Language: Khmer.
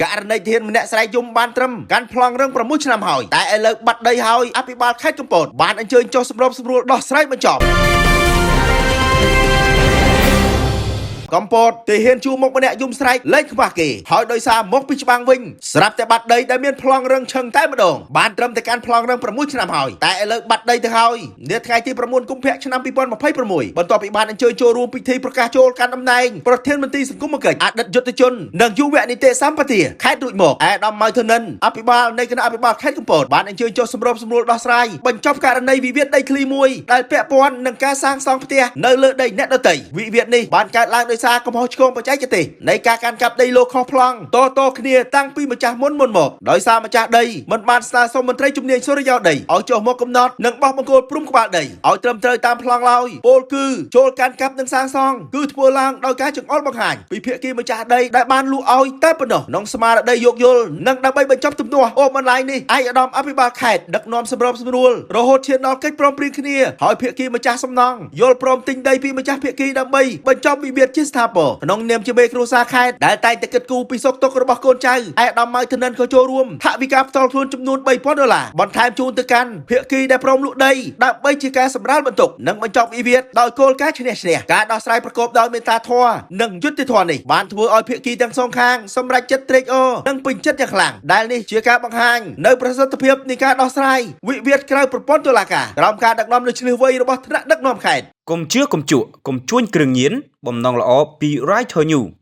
ករណីធានម្នាក់ស្រែកយំបានត្រឹមកាន់ប្លង់រឹង6ឆ្នាំហើយតែឥឡូវបាត់ដីហើយអភិបាលខេត្តកំពតបានអញ្ជើញចុះសម្របសម្រួលដោះស្រាយបញ្ចប់ កំពតទាហានជួមុខម្នាក់យំស្រែកលែងខ្វះគេហើយដោយសារមកពីច្បាំងវិញស្រាប់តែបាត់ដីដែលមានប្លង់រឹងឈឹងតែម្ដងបានត្រឹមតែកាន់ប្លង់រឹង6ឆ្នាំហើយតែឥឡូវបាត់ដីទៅហើយនាថ្ងៃទី9កុម្ភៈឆ្នាំ2026បន្ទាប់ពីបានអញ្ជើញចូលរួមពិធីប្រកាសចូលកាន់តំណែងប្រធានមន្ត្រីសង្គមគិច្ចអតីតយុទ្ធជននិងយុវនីតិសម្បទាខេត្តរួចមកឯកឧត្តមម៉ៅធនិនអភិបាលនៃគណៈអភិបាលខេត្តកំពតបានអញ្ជើញចុះសម្របសម្រួលដោះស្រាយបញ្ចប់ករណីវិវាទដីធ្លីមួយដែលពាក់ព័ន្ធនឹងការសាងសង់ផ្ទះនៅលើដីអ្នកដទៃវិវាទនេះបានកើតឡើងដោយសារកំហុសឆ្គងបច្ចេកទេសនៃការកាន់កាប់ដីលោកខុសប្លង់តតគ្នាតាំងពីម្ចាស់មុនមុនមកដោយសារម្ចាស់ដីមិនបានស្នើសុំមន្ត្រីជំនាញសុរិយោដីឲ្យចុះមកកំណត់និងបោះបង្គោលព្រំក្បាលដីឲ្យត្រឹមត្រូវតាមប្លង់ឡើយពលគឺចូលកាន់កាប់និងសាងសង់គឺធ្វើឡើងដោយការចង្អុលបង្ហាញពីភាគីម្ចាស់ដីដែលបានលក់ឲ្យតែប៉ុណ្ណោះក្នុងស្មារតីយោគយល់និងដើម្បីបញ្ចប់ទំនាស់អូបន្លាយនេះឯកឧត្តមអភិបាលខេត្តដឹកនាំសម្របសម្រួលរហូតឈានដល់កិច្ចព្រមព្រៀងគ្នាហើយភាគីម្ចាស់សំណង់យល់ព្រមទិញដីពីម្ចាស់ភាគីដើម្បីបញ្ចប់វិវាទជាស្ថាពរក្នុងនាមជាមេគ្រួសារខេត្តដែលតែងតែគិតគូរពីសុខទុក្ខរបស់កូនចៅឯកឧត្តមម៉ៅធនិនក៏ចូលរួមថវិកាផ្ទាល់ខ្លួនចំនួន3000ដុល្លារបន្ថែមជូនទៅកាន់ភាគីដែលព្រមលក់ដីដើម្បីជាការសម្រាលបន្ទុកនិងបញ្ចប់វិវាទដោយគោលការណ៍ឈ្នះឈ្នះការដោះស្រាយប្រកបដោយមេត្តាធម៌និងយុត្តិធម៌នេះបានធ្វើឲ្យភាគីទាំងសងខាងសម្រេចចិត្តត្រេកអរនិងពេញចិត្តយ៉ាងខ្លាំងដែលនេះជាការបង្ហាញនៅប្រសិទ្ធភាពនៃការដោះស្រាយវិវាទក្រៅប្រព័ន្ធតុលាការក្រោមការដឹកនាំដ៏ឈ្លាសវៃរបស់ថ្នាក់ដឹកនាំខេត្ត កុំជឿកុំជក់កុំជួញគ្រឿងញៀនបំណងល្អពី Writer New។